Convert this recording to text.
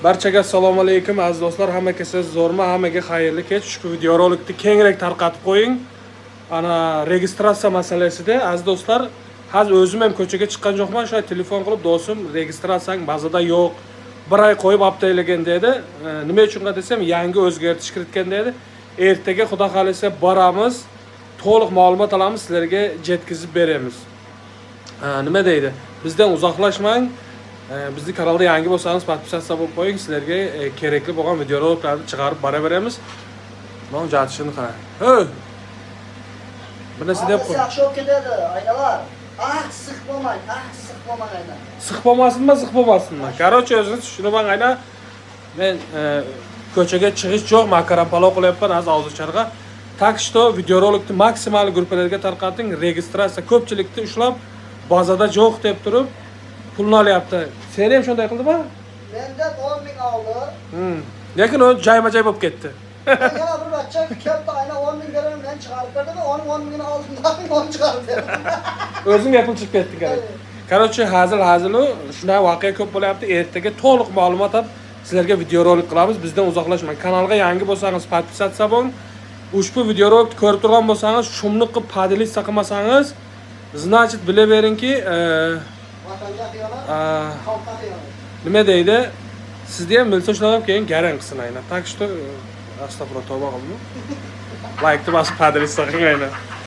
Barchaga assalomu alaykum, aziz do'stlar, hammaga siz zo'rmi, hammaga xayrli kech. Ushbu videorolikni kengroq tarqatib qo'ying. Ana registratsiya masalasida, aziz do'stlar, hozir o'zim ham ko'chaga chiqqan yo'qman, shunday telefon qilib, do'stim, registratsiyang bazada yo'q. Bir oy qo'yib olib taylagan dedi. Nima uchun desam, yangi o'zgartish kiritgan dedi. Ertaga xudo xohlasa boramiz, to'liq ma'lumot olamiz, sizlarga yetkazib beramiz. Nima deydi? Bizdan uzoqlashmang. Bizni kanalda yangi bo'lsangiz, подписаться bo'lib qo'ying. Sizlarga kerakli bo'lgan videoroliklarni chiqarib boraveramiz. Mana jatishini qarang. Hey! Bir narsa deb qo'y. Yaxshi bo'lib ketadi, aynalar. Ah, siq bo'lmang, ah, siq bo'lmang ayna. Siq bo'lmasinmi, ziq bo'lmasinmi? Короче, o'zingiz tushunib oling ayna. Men ko'chaga chiqish yo'q, makaron palov qilyapman hozir og'zicharga. Так что videorolikni maksimal gruppalarga tarqating. Registratsiya ko'pchilikni ushlab, bazada yo'q deb turib pulni olyapti. Seni ham shunday qildimi? Mendan 10 ming oldi. Lekin u jayma-jay bo'lib ketdi. Men yana bir bachcha keldi, ayna 10 ming beraman, men chiqarib berdim, uning 10 mingini oldim, onu chiqarib berdim. O'zing pul chiqib ketdi, короче. Короче, hazil hazilu, shunday voqea ko'p bo'lyapti. Ertaga to'liq ma'lumot olib sizlarga videorolik qilamiz. Bizdan uzoqlashmang. Kanalga yangi bo'lsangiz, подписаться bo'ling. Ushbu videorolikni ko'rib turgan bo'lsangiz, shumni qilib поделиться qilmasangiz, значит, bilaveringki, Vatanga xiyonat, xalqqa xiyonat. Nima deydi? Sizni ham bilsa shunaqa keyin garang qilsin aynan. Так что, astag'firullah, tavba qildim. Laykni bosib поделиться qiling aynan.